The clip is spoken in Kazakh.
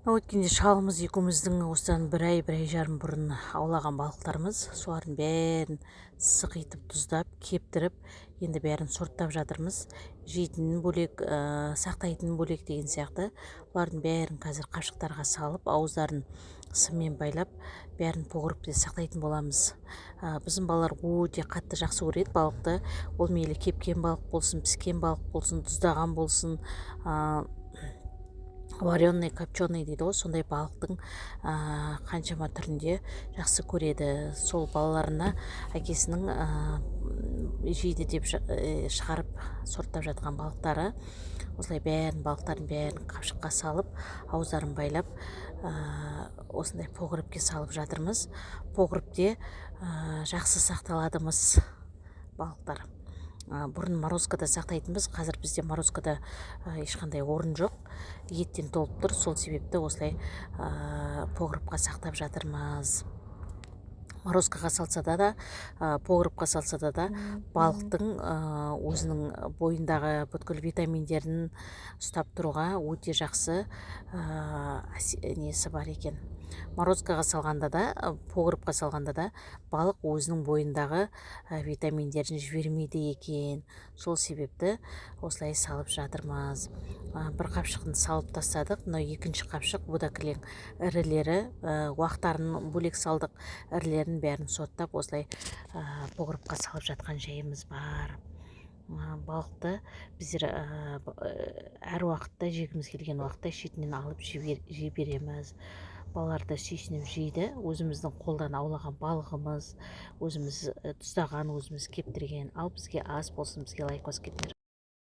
Өткенде шалымыз екеуміздің осыдан бір ай, бір ай жарым бұрын аулаған балықтарымыз, солардың бәрін сықитып, тұздап, кептіріп, енді бәрін сорттап жатырмыз. Жейтінін бөлек, сақтайтынын бөлек деген сияқты. Бұлардың бәрін қазір қапшықтарға салып, ауыздарын сыммен байлап, бәрін погребте сақтайтын боламыз. Біздің балалар өте қатты жақсы көреді балықты. Ол мейлі кепкен балық болсын, піскен балық болсын, тұздаған болсын, вареный, копченый дейді ғой, сондай балықтың қаншама түрінде жақсы көреді. Сол балаларына әкесінің жейді деп шығарып, сорттап жатқан балықтары. Осылай бәрін, балықтардың бәрін қапшыққа салып, ауыздарын байлап, осындай погребке салып жатырмыз. Погребте жақсы сақталады балықтар. Бұрын морозкада сақтайтынбыз, қазір бізде морозкада ешқандай орын жоқ, еттен толып тұр. Сол себепті осылай погребқа сақтап жатырмыз. Морозкаға салса да, погребқа салса да, балықтың өзінің бойындағы бүткіл витаминдерін ұстап тұруға өте жақсы несі бар екен. Морозкаға салғанда да, погребқа салғанда да балық өзінің бойындағы витаминдерін жібермейді екен. Сол себепті осылай салып жатырмыз. Бір қапшығын салып тастадық, мынау екінші қапшық. Бұ да кілең ірілері, уақтарын бөлек салдық. Ірілерін бәрін сорттап, осылай погребқа салып жатқан жайымыз бар. Балықты біздер әр уақытта, жегіміз келген уақытта шетінен алып жей береміз. Балалар да сүйсініп жейді. Өзіміздің қолдан аулаған балығымыз, өзіміз тұздаған, өзіміз кептірген. Ал бізге ас болсын, бізге лайк басып кетіңдер.